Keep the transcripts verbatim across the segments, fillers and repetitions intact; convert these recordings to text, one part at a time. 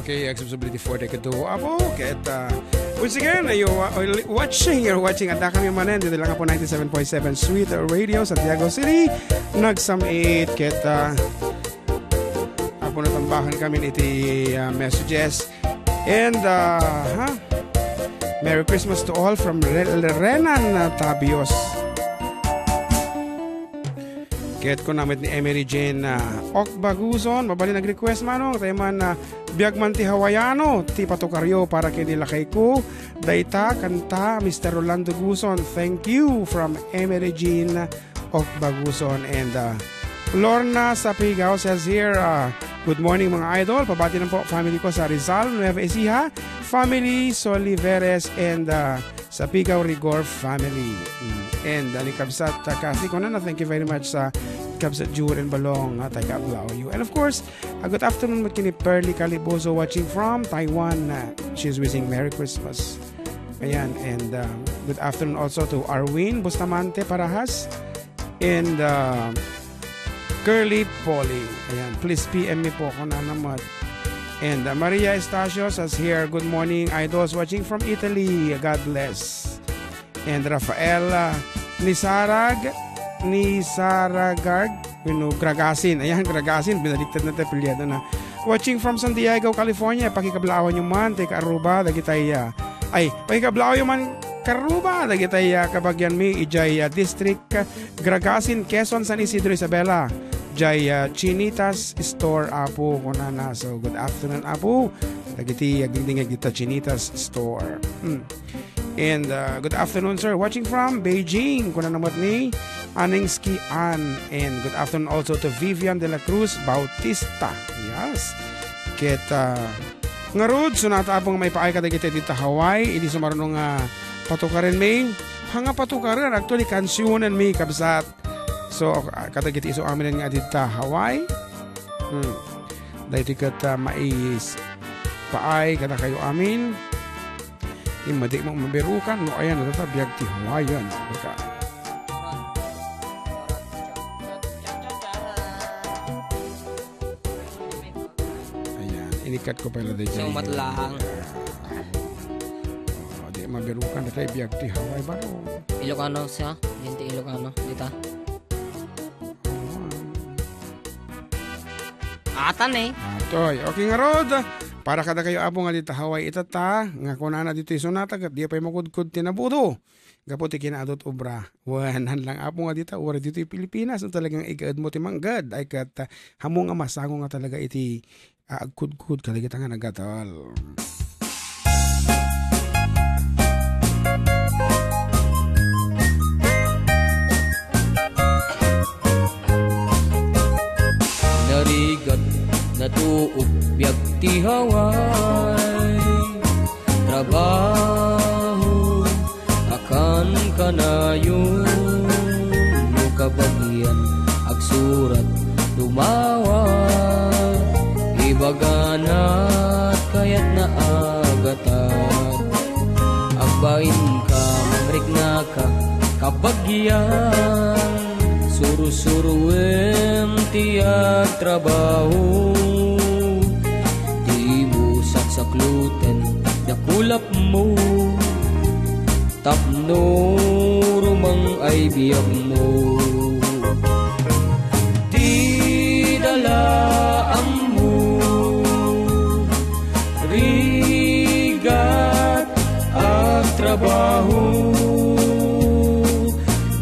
Okay, agsubsubli ti four day kaduo, Apo. Ket, ah, once again, you are watching, you're watching, adda kami manen, dito lang po ninety-seven point seven Sweet Radio, Santiago City. Nagsam-it, ket, ah, Apo, natambakan kami iti, ah, messages. And, ah, ha? Merry Christmas to all from Re-, Renan, ah, Tabios. Ket kuna met ni Emery Jane, ah, Okbaguson, mabalin nag-request, Manong, tayo man, ah, biag man ti Hawaiano, ti patukaryo para ken ni lakayko, dayta, kanta, Mister Rolando Guson, thank you, from Emery Jane Okbaguson, and, ah, Lorna Sapigaw says here, ah, "Good morning, mga idol. Pabati lang po, family ko sa Rizal, Nueva Ecija, family Soliveres, and, ah, Sapigaw Rigor family." Mm. And, ah, ni Kabsat, ah, Kathy, kunana, thank you very much sa Kabsat Jewel and Balong, ah, taga Ablao, you. And of course, ah, good afternoon, met ken ni Pearly Caliboso, watching from Taiwan. Ah, she's wishing Merry Christmas. Ayan, and, ah, good afternoon also to Arwin Bustamante Parajas and, ah, Curly Polly. Ayan, please P M me po kung nanamat. And, ah, Maria Estacio says here, "Good morning, idols, watching from Italy. God bless." And Rafael, ah, Nisarag, Nisaragarg, you know, Gragasin. Ayan, Gragasin, binaliktad na tayo, pilyado na. "Watching from San Diego, California. Pakikablaawan yo man, ti Aruba, dagitay, ah, ay, pakikablaawan yo man, Aruba, dagitay, ah, kabagian mi, ijay, ah, district, ah, Gragasin, Quezon, San Isidro, Isabela. Jay, ah, Chinitas Store, Apo, kunana." So, good afternoon, Apo. Dagiti agdingdingeg dita Chinitas Store. Hmm. And, uh, good afternoon, sir. Watching from Beijing. Kuna naman ni Aningski Ann. And good afternoon also to Vivian de la Cruz Bautista. Yes. Ket, uh, ngarud, sunata, Apo, nga maipaay kadagiti dita Hawaii. Idi sumaruno nga patukaren mi. Ha nga patukaren, actually, kansionen mi, kabsat. So, ah, kadagiti isu amin nga adita Hawaii. Hmm. Daytoy ket, ah, mais paay kadakayo amin. Immadi mo mabirukan no ayan data biag ti Hawaiian. Baka. Ayan, inikat ko pala daytoy. So, matlahang. Oh, di mabirukan daytoy biag ti Hawaii baro. Ilocano siya, din ti Ilocano, dita. Atan eh. Atoy. Okay ngarud. Para kadakayo, Apo, nga dita Hawaii itata, nga kunana ditoy sunata, ket di pay makudkod ti nabudo. Gapu ti kinaadut obra. Wen, han lang, Apo, nga dita, uray ditoy Pilipinas, no talagang igaed mo ti mangged, ay ket, ah, hamo nga masango nga talaga iti, ah, agkudkod, kadagita nga nagatal. Narigat, natuok, biag ti Hawaii. Trabaho, akan kanayon, no kabagian, agsurat, dumawat, ibaganat, kayatna agatat. Agbainka, mangriknaka, kabagian, sursuruem ti agtrabaho. Dimo saksakluten, dakulapmo. Tapno rumang ay biagmo. Dida la ammo, rigat agtrabaho,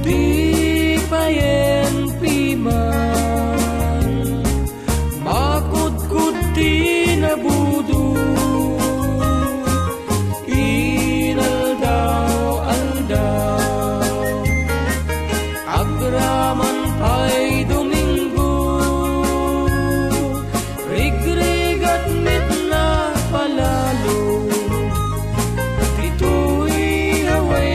di payen piman. Makudkod ti nabudo, inaldaw-aldaw. Agraman pay Domingo, rigrigat met napalalo. Ditoy Hawaii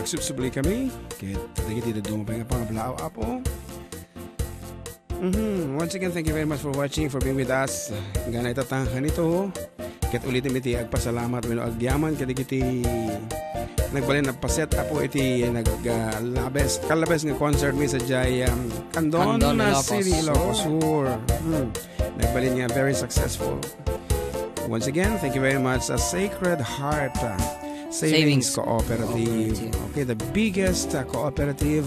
Subsubli kami ket dagiti dadduma pay nga pangablaaw, Apo. Mhm. Once again, thank you very much for watching, for being with us. Gana ita ta kanito. Ket ulitem iti agpasalamat wenno agyaman kadagiti nagbalin a pa-set, Apo, iti nag, ah, labes, kalabes nga concert mi sadiay, um, Candon, Candon, ah, Ilocos City, Ilocos Sur. Sur. Hmm. Nagbalin nga very successful. Once again, thank you very much sa Sacred Heart, ah, Savings Savings Cooperative. Cooperative. Okay, the biggest, ah, cooperative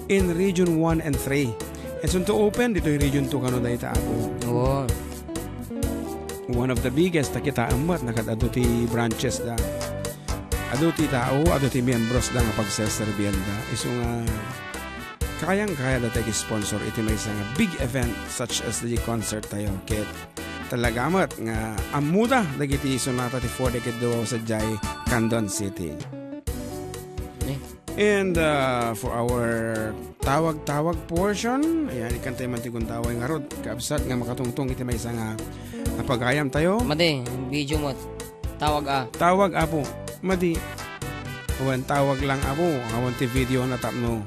in Region one and three. And soon to open ditoy Region two kano dayta, Apo. Oo. One of the biggest, ta kitaem met, nakad-adu ti branches da. Adu ti tao, adu ti miembros da nga pagserserbian da. Isu nga kayang-kaya da ti sponsor iti maysa nga big event such as the concert tayo. Ket talaga met nga ammoda dagiti sonata ti four decade duo sadiay Candon City. Eh. And, uh, for our tawag-tawag portion, ayan, ikantay man ti gundaway ngarud, kabsat nga makatungtong iti maysa nga napagayam tayo. Madi, video mo. Tawag a. Tawag, Apo. Madi. Wen, tawag lang, Apo. Awan ti video na tapno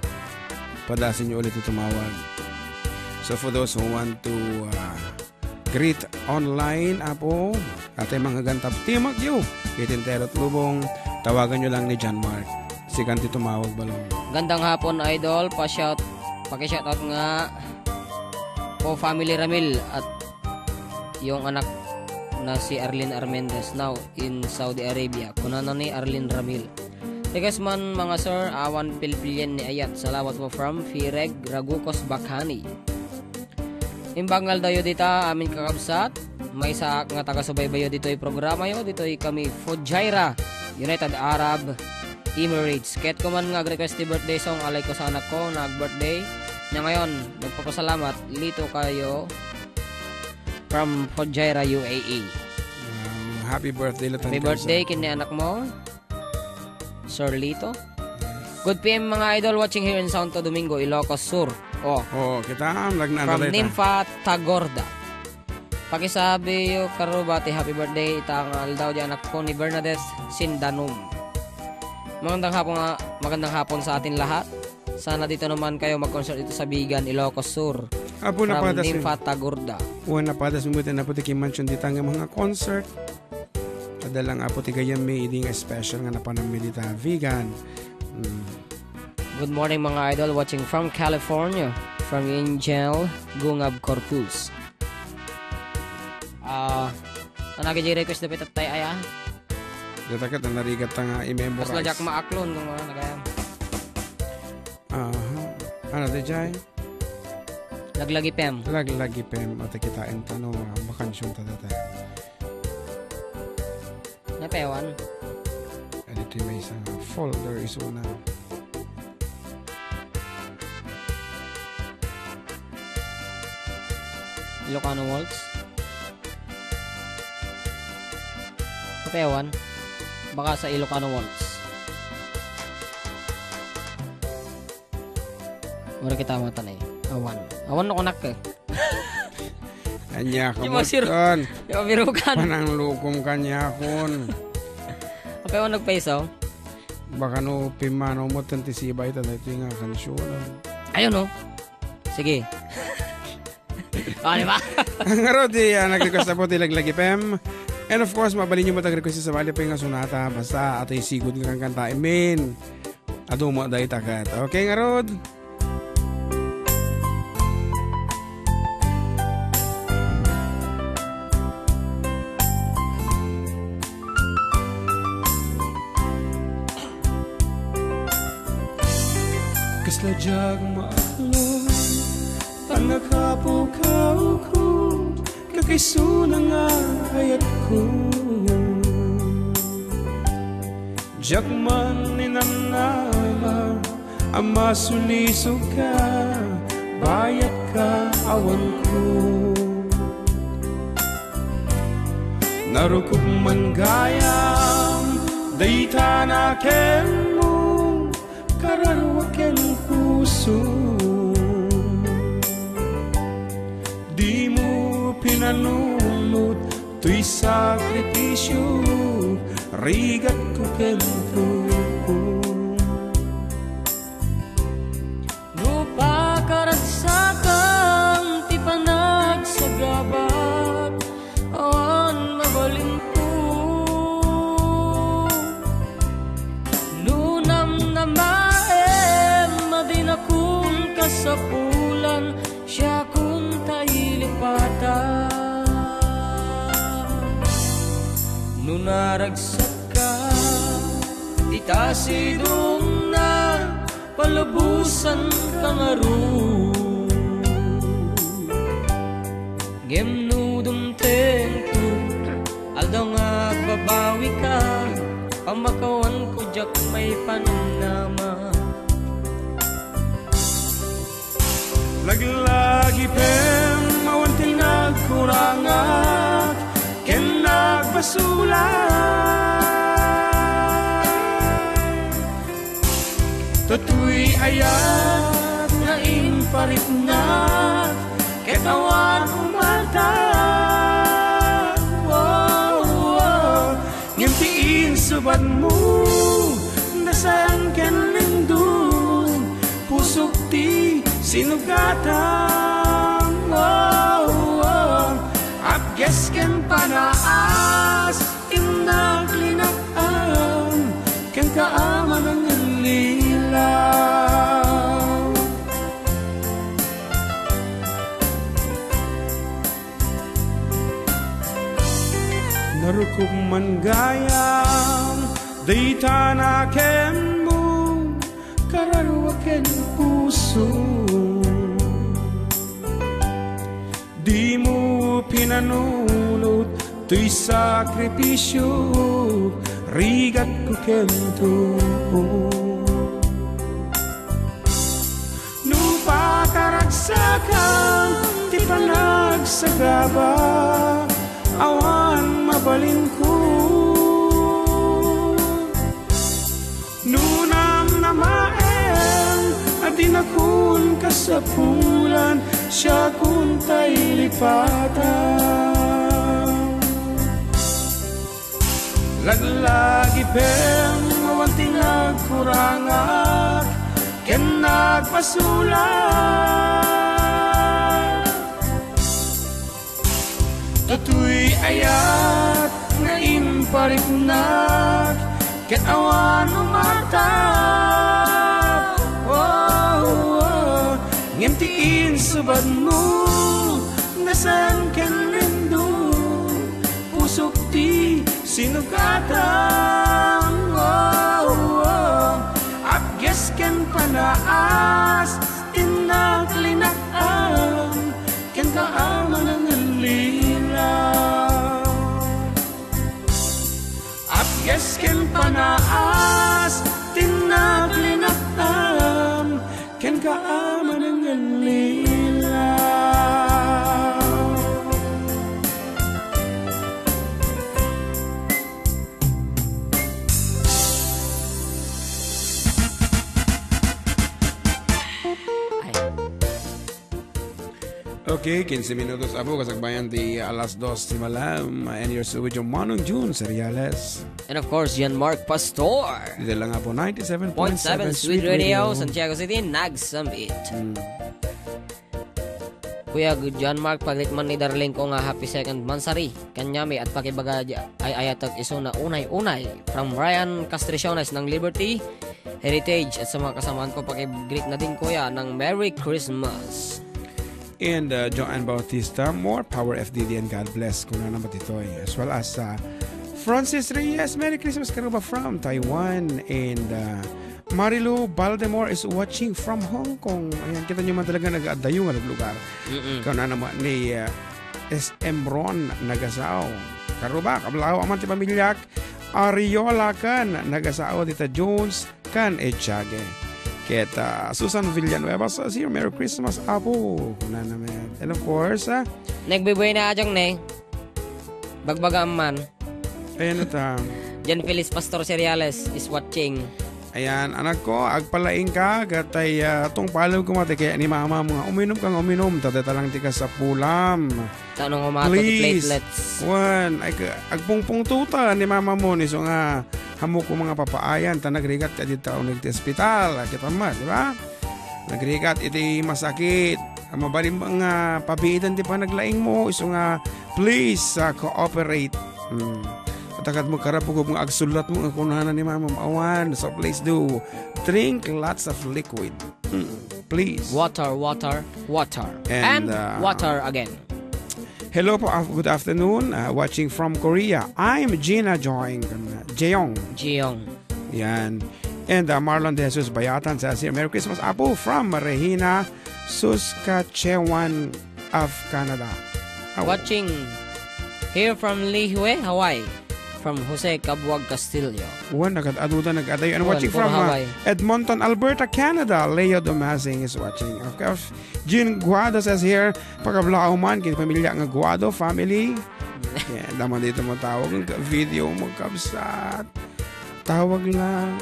padasin nyo ulit ti tumawag. So for those who want to, uh, greet online, Apo, atay mga gantab timagyo. Iti entero ti lubong, tawagan nyo lang ni John Mark. Sikan ti tumawag balong. Gandang hapon, idol. Pa-shout, paki-shoutout nga po family Ramil at yung anak na si Arlene Armendez now in Saudi Arabia. Kunana ni Arlene Ramil. Request man, mga sir, awan pilpilien ni ayat. Salamat po from Fireg, Ragucos, Bacani. Imbag nga aldawyo dita, amin kakabsat. Maysaak nga taga-subaybayo ditoy programayo, ditoy kami Fujairah, United Arab Emirates. Ket kuman nga ag-request ti birthday song, alay ko sa anak ko, nag-birthday. Nya ngayon, nagpapasalamat, Lito Kayo from Fujairah, U A E. Um, happy birthday, Latan Happy Teresa. Birthday, ken ni anak mo, Sir Lito. Good P M, mga idol, watching here in Santo Domingo, Ilocos Sur. Oh. Oh, kita, nagna-, From nagna-, Nympha Tagorda. Pakisabiyo karuba ti happy birthday ita nga aldaw di anak ko ni Bernadette Sindanum. Magandang hapon nga, magandang hapon sa atin lahat. Sana dito naman kayo mag-concert dito sa Bigan, Ilocos Sur. Apo, From napadas mi. Nympha Tagorda. Wen, napadas mi met, Apo, ti kimansion dita nga mga concert. Adda lang, Apo, ti gayyemmi idi nga special nga napanammi dita Vigan. Mm. Good morning, mga idol. Watching from California, from Angel Gungab Corpus. Ah, anagi di request da pitattay aya? Data ket narigat ta nga i-memorize. Kasla jak maaklon kung mga nagayam. Aha. Ano, di jay? Laglagi pem. Laglagi pem. Ate, kitain ta no, ah, bakansyonta data. Napewan. Adi ti maysa nga folder isuna. Ilocano Waltz? Napewan. Baka sa Ilocano Waltz. Wala kita matanay. Awan. Awan no kunak eh. Anya ka Di mo mo siru-, kan. Di mo birukan. Pananglukom kanya kun. Apay mo nagpaisaw? Baka no pimano mo, tan ti sibay ta daytoy nga kansion. Ayun, no? Sige. Oh, di ba? Ngarud, di, ah, nag-request na po ti Laglagi Pem. And of course, mabalin nyo mo tag-request sa bali pa nga sonata. Basta, atoy sigud nga kanta. Amen. Adu mo, dayta ket. Okay, ngarud? Kasla diak maaklon, pannakapukawko, kakisuna nga ayatko. Diak man ninannama a masulisoka, bayatka awanko. Narukop man gayam, dayta nakenmo, kararua ken puso. Dimo pinanunot toy sakripisio, rigatko ken truko. Aragsakka, ita sidongna, palubosanka ngarud. Ngem no dumtengto, aldaw nga agbabawika, pammakawanko diak maipanamnama. Laglagipem awan ti nagkurangak ken nagbasolak. Toy ayat nga imparipnak ket awan umartak. Oh, oh. Ngem ti insubatmo, nasan ken lindong, pusok ti sinugatam. Oh, oh. Apges ken panaas, innak linakam, kenka a manangallilaw. Narukop man gayam dayta nakenmo, kararua ken puso. Dimo pinanunot toy sakripisio, rigatko kenka. No pakaragsakan ti panagsagaba, awan mabalinko. No namnamaen a dinakon kasapulan, siakon tay lipatan. Laglagipem awan ti nagkurangak ken nagpasulak. Toy ayat nga imparipnak ket awan umartak. Oh, oh. Ngem ti insubatmo, nasan ken lindong, pusok ti sinugatam. Oh, oh. Apges ken panaas, innak linakam, kenka a manangallilaw. Apges ken panaas, innak linakam, kenka a manangallilaw. Okay, kinse minutos apo kasagbayan ti alas dos ti malam. And you're still with your Manong Jun Seriales. And of course, John Mark Pastor. Dito lang nga po, ninety-seven point seven Sweet Radio, Santiago City, nagsambit. Mm. Kuya John Mark, paglit man ni darling ko nga happy second monthsary. Kanyami at pakibaga di ay ayatek isu na unay-unay. From Ryan Castriciones ng Liberty Heritage at sa mga kasamaan ko, pakigreet na din, kuya, ng Merry Christmas. And uh, Joanne Bautista, more power F D D and God bless. Kuna naman ito eh. As well as uh, Francis Reyes, Merry Christmas, Karuba from Taiwan. And uh, Marilu Baldemore is watching from Hong Kong. Ayan, kita nyo man talaga nag-adayo nga lugar. Mm-mm. Ikaw na naman ni uh, S M Ron Nagasao. Karuba, kablaw aman ti pamilyak. Ariola kan Nagasao, Tita Jones kan Echage. Ket uh, Susan Villanueva, so, see you, Merry Christmas, Apo. Kuna naman. And of course, uh, Nagbibuena ajang ne. Bagbaga man. Ayan ita. John Felix Pastor Seriales is watching. Ayan, anak ko, agpalaing ka, ket ay uh, tungpalem ko mati kaya ni mama mo nga, uminom ka nga uminom, tatay talang ti kasapulam. Saan nga umato ti platelets? Wan, ag, agpungpungto ta ni mama mo, ni so nga, hamok ko mga papaayan, ta nagrigat ka dita uneg ti ospital, kita ma, di ba? Nagrigat iti masakit. Mabalin nga pabiitan ti panaglaing mo, isu nga, please uh, cooperate. Hmm. Atakad mo karapugom nga agsulat mo nga kunana ni mama, awan, so please do drink lots of liquid. Hmm. Please. Water, water, water. And, and uh, water again. Hello po, af-, good afternoon. Uh, watching from Korea. I'm Gina Joing, Jeong. Jeong. Yan. And uh, Marlon De Jesus Bayatan says here, "Merry Christmas, Apo, from Regina, Saskatchewan of Canada." Oh. Watching here from Lihue, Hawaii, from Jose Cabuag Castillo. Wan, nagad-aduda, nagadayo. And Wan, watching from uh, Hawaii. Edmonton, Alberta, Canada, Leo Domasing is watching. Of course, Jean Guado says here, "Pakablaaw man, kini pamilya nga Guado family." Yeah, daman dito mo tawag ang video mo, kabsat. Tawag lang.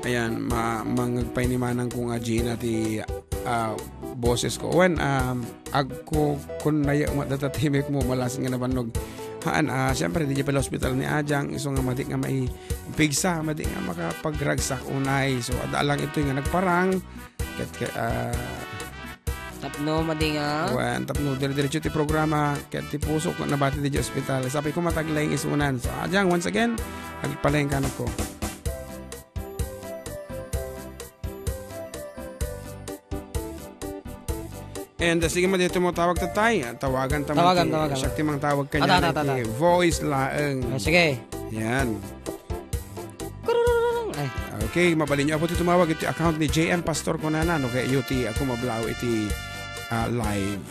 Ayan, ma-, mangagpainimanan ko nga, Gina, ti, ah, boses ko. Wen, um, agko kun nayo mat data timekmo, malas nga nabannog. Haan, ah, siyempre, di pala hospital ni Ajang, isu nga madi nga maipigsa, madi nga makapagragsak unay. So, adda lang ito nga nagparang. Ket, ket, ah, tapno madi nga. Wen, tapno dire-diretso ti programa, ket ti puso ko nabati di ospital. Sabi ko, mataglaing isunan. So, Ajang, once again, agpalaing kanako. And, uh, sige, madi tumawag tatay. Ah, tawagan ta man. Tawagan, ti, tawagan. Siak ti mangtawag kaniana, ata, ata, ata, iti voice laeng. Ah, sige. Yan. Kururururung. Ay. Okay, mabalinyo, Apo, ti tumawag iti account ni J M Pastor kunana, no, kay iti, ako mablaaw iti, ah, live.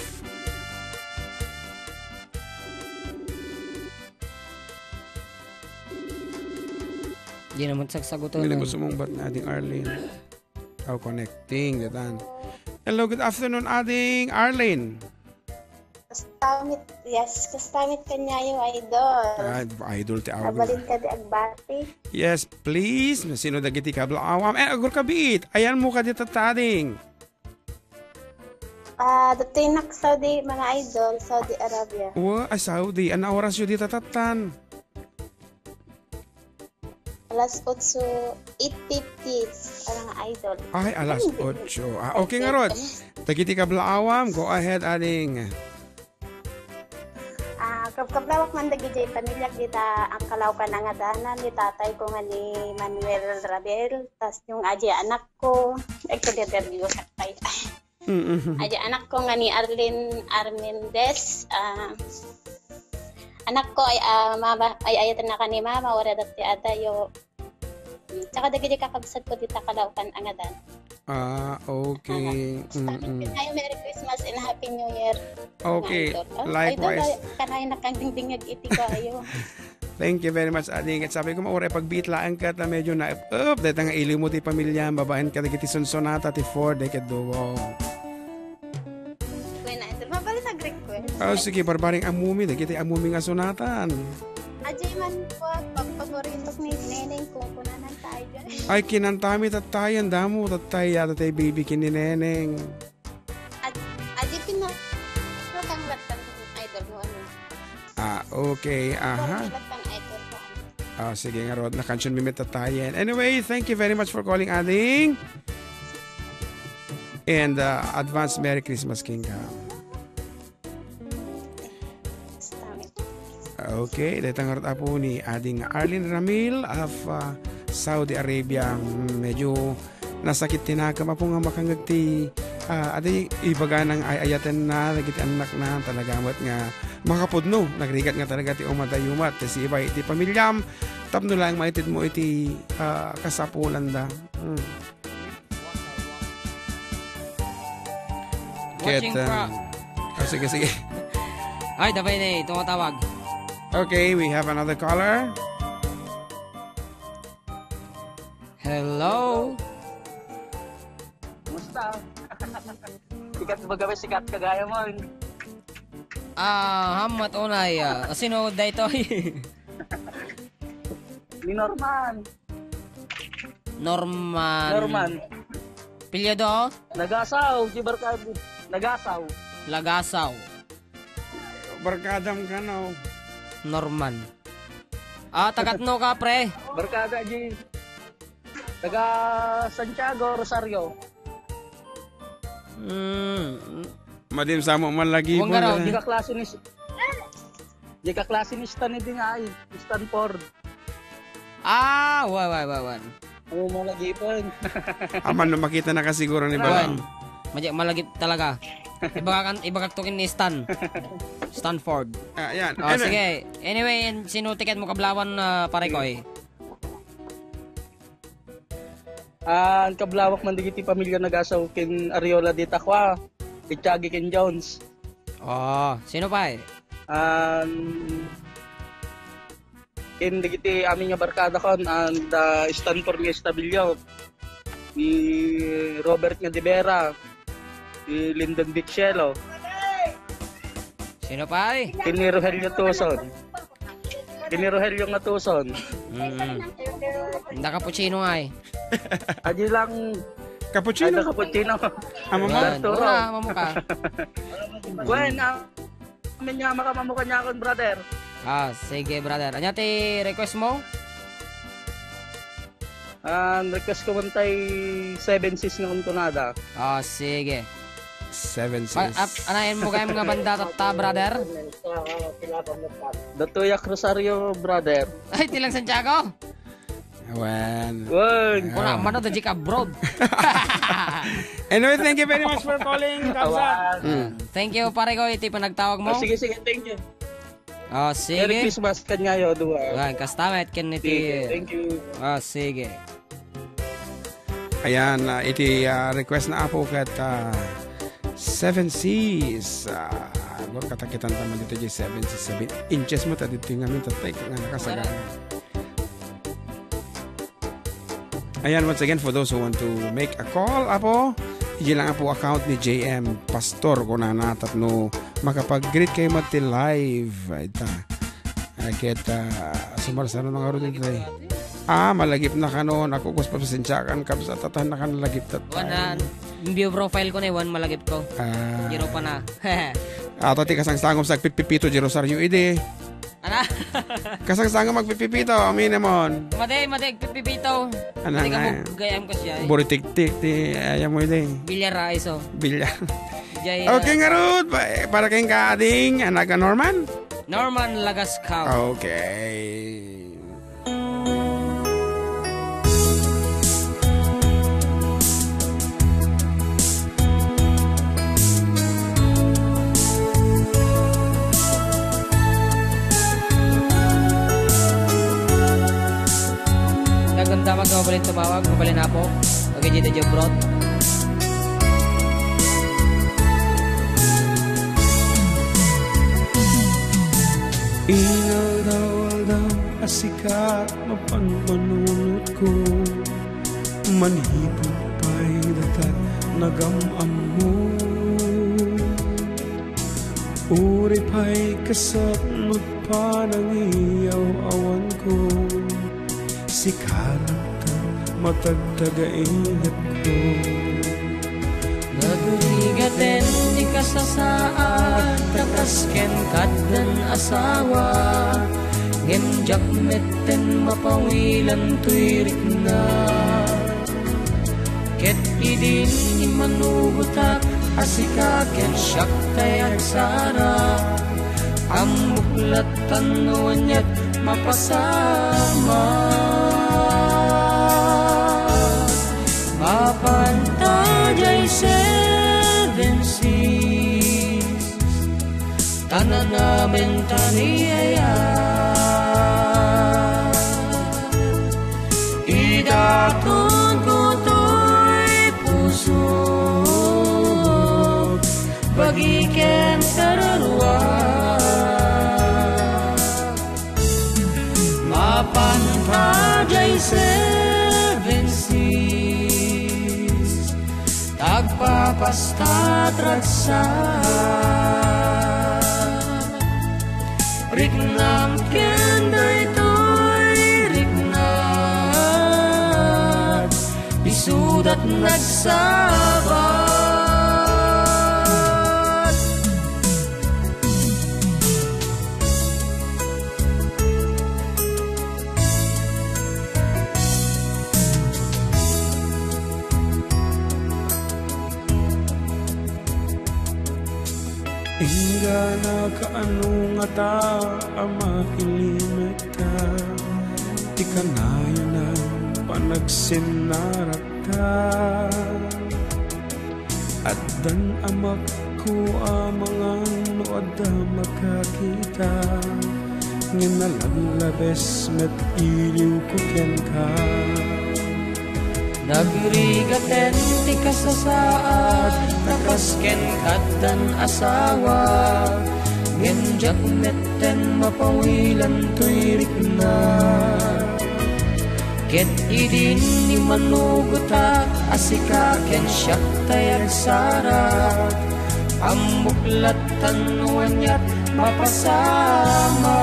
Di naman sagsagutan. Hindi mo sumungbat na, Ading Arlene. Oh, connecting, datan. Hello, good afternoon, Ading Arlene. Kastamit, yes, kastamit kanyayo, idol. Ah, idol ti Arlene. Mabalin ka di agbati. Yes, please. Sino dagiti kablaawam? Eh, agur kabit. Ayan mo ka di tatading. Ah, datoy nak Saudi, mga idol, Saudi Arabia. Wa, ay, Saudi. Anna oras yo di tatatan? Alas otso, eight fifty, mga idol. Ay, alas otso. Ah, okay nga rod. Dagiti kablaawam, go ahead, ading. Ah, kabkablawak man dagiti pamilyak dita, ang kalawkan nga danan, ni tatay ko nga ni Manuel Rabel, tas yung aji anak ko, ay, ko, di, di, di, sakpay. Mm-mm. Aji anak ko nga ni Arlene Armendez, ah, anak ko ay, ah, mama, ay, ayaten na ka ni mama, wala dati adayo. Mm, tsaka dagiti kakabsat ko dita kalawkan a ngadan. Ah, okay. Aha. Basta, mm-mm, ay, Merry Christmas and Happy New Year. Okay, mga idol. Ah, likewise. Idol, ay, kanay nakangdingdingag iti kayo. Thank you very much, ading. Ket sabi ko, mauray pagbiit laeng ket, ah, medyo na-up-up. Dahil nga iliw mo ti pamilya, babaen ka dagiti sunsonata, ti four, dagiti duo. Kuya na, ito, mabalin nag-request. Ah, sige, barbaring amumi, dagiti amumi nga sunatan. Ajay man po, pagpagoritok ni Neneng, kung kunanan tayo dyan. Ay, kinantami, tattayan, damo, tattaya, tatay baby, kini Neneng. Ad-, adi pina-, pinakanglat ng idol mo, ano? Ah, okay. Aha. Pinakanglat ng idol mo, ano? Ah, sige nga, Rod. Nakansion mi met tattayen. Anyway, thank you very much for calling, ading. And, uh, advance Merry Christmas, King Cam. Okay, dayta nga rod, Apo, ni Ading Arlene Ramil of, ah, Saudi Arabia. Mm, medyo nasakit ti nakem, Apo, nga makangeg ti, ah, adi, ibaga nang ay-ayatenna dagiti annakna, talaga met nga makapudno, nagrigat nga talaga ti umadayumat, ti sibay iti pamilyam, tapno laeng maitedmo iti, ah, kasapulanda. Mm. Ket, watching, ah, from, ah, sige, sige. Ay, dabay na eh, tumatawag. Okay, we have another caller. Hello? Kumusta? Sikat mo gawin, sikat kagaya mo. Ah, hamat unay, ah. Sino daytoy? Ni Norman. Norman. Norman. Apelyido? Nagasaw, di barkada. Nagasaw. Lagasaw. Barkadam kano? Norman. Ah, tagatno ka, pre? Barkada, di. Taga Santiago, Rosario. Hmm. Madim samo man lagi. Huwag po nga raw, na. Di kaklase ni, di kaklase ni Stan, di nga ay, Stanford. Ah, wa, wa, wa, wa. Oo, malagipon. Aman, no, makita na ka siguro ni Bala. Kuwan. Madi-, malagip talaga. Ibagak-, ibagak to ken ni Stan. Stanford. Ah, yan. Oh, Anyway. Sige. Anyway, and sino tiket mo kablawan, ah, pare ko, eh? Ah, ang kablawak man dagiti pamilya Nagasaw ken Ariola de Tacua, Itiagi ken Jones. Oh, sino pa, eh? Ah, ken dagiti amin nga barkada kon, and, ah, Stanford nga Estabillo, ni Robert nga de Vera, ni Lyndon Vicielo. Sino pa, eh? Ken ni Rogelio Tuson. Ken ni Rogelio nga Tuson. Mm. Nda cappuccino nga, eh. Adi lang. Cappuccino? Ada cappuccino. Amo mo? Yan. Arturo. Wala, amo ka. Wen, ah, amin nga makamamo kaniakon, brother. Ah, sige, brother. Ania ti request mo? Ah, ang request ko man tay Seven Seas nga kunkunada. Ah, sige. Seven Pa-, Seas. ap-, anayen mo kayam nga banda tatta, brother? Datoy ak Rosario, brother. Ay, ti lang Santiago? Wen. Wen. Kuna, mano da jik abroad. Anyway, thank you very much for calling, Kamsat. Awan. Mm. Thank you, pare ko, iti panagtawag mo. Ah, sige, sige, thank you. Oh, sige. Merry Christmas kanyayo, dua. Wan, kasta met ken iti. Sige, thank you. Oh, sige. Ayan, ah, iti, ah, request na apo ket, ah, Seven Seas. Ah, agor katakitan taman dito di Seven Seas. Seven inches mo, ta dito nga min, tatay, nga nakasagana. Ayan, once again, for those who want to make a call, apo, iji lang apo account ni J M Pastor, kunana, tapno makapag-greet kayo met ti live. Ita. Ay, ket, ah, sumarsaro na nga ron dito, eh. Ah, malagip na kanon. Ako, kus, pasensiakan, kabsat, tatan na kan lagip, tat-, Wan, ah, view profile ko na, wan, malagip ko. Ah. Zero pa na. Ato ti kasangsangom sa pipipito, di Rosario, idi. Ana? Kasangsangom magpipipito, aminemon. Madi, madi, pipipito. Ana nga, eh. Gayam ko siya, eh. Buritiktik, ti, ayam mo, idi. Bilyar, ah, iso. Bilyar. Jay, ah. Okay, ngarud, pa-, para kayong kaading, anak ka Norman? Norman Lagascaw. Okay. Nagdamdamag nga mabalin tumawag, mabalin apo. Okay, dito, Jobrot. Inaldaw-aldaw a sika mapan manunotko, manipud pay datak nagam-ammo. Uray pay kasapnot panangiyaw-awanko, sika latta matagtagaingatko. Nagrigaten ti kasasaad, ta kasken kaddan asawa, ngem diak metten mapawilan toy rikna. Ket idin immanugotak a sika ken siak tay agsara, ammok lattan no aniat mapasamak. Mapan ta jay Seven Seas, ta nanamen ta ni aya. Idatonko toy pusok, bagi ken kararua. Mapan ta jay Seven Seas, tagpapastat ragsak. Riknam ken daytoy riknam, isudat nagsabat. Inggana kaano ngata a mailimek ka ti kanayonan Panagsinnarakta, addan amakko a mangan no adda makakita, ngem nalaglabes met iliwko kenka. Nagrigaten ti kasasaad, ta kas kenka addan asawa, ngem diak metten mapawilan toy rikna. Ket idin immanugotak a sika ken siak tay agsara, ammok lattan no aniat mapasama.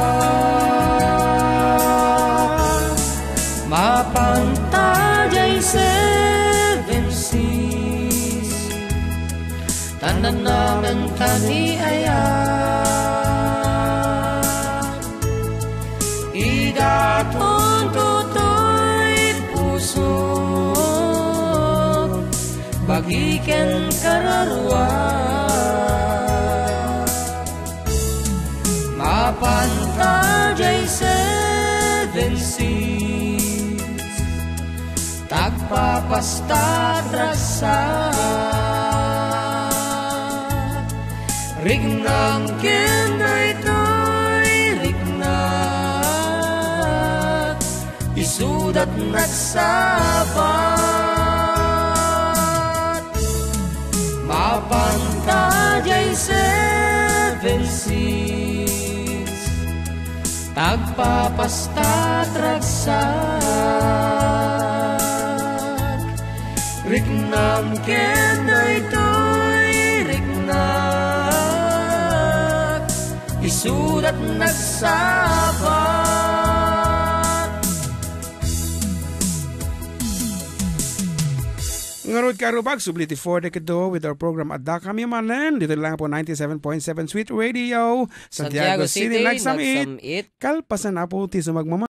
Mapanta diay seven seas, ta nanamen ta ni aya. Idaton totoy pusok, bagi ken kararua. Mapanta diay seven seas, tagpapastat ragsak. Riknam ken daytoy riknak, isudat nagsabat. Mapanta diay seven seas, tagpapastat ragsak. Riknam ken daytoy riknak, isudat nagsabat. Ngarud, karubag, subli ti four decade with our program Adda Kami Manen. Dito lang po ninety-seven point seven Sweet Radio, Santiago Santiago City, City, nagsam-it. Nagsam-it. Kalpasan na po ti sumagmamano.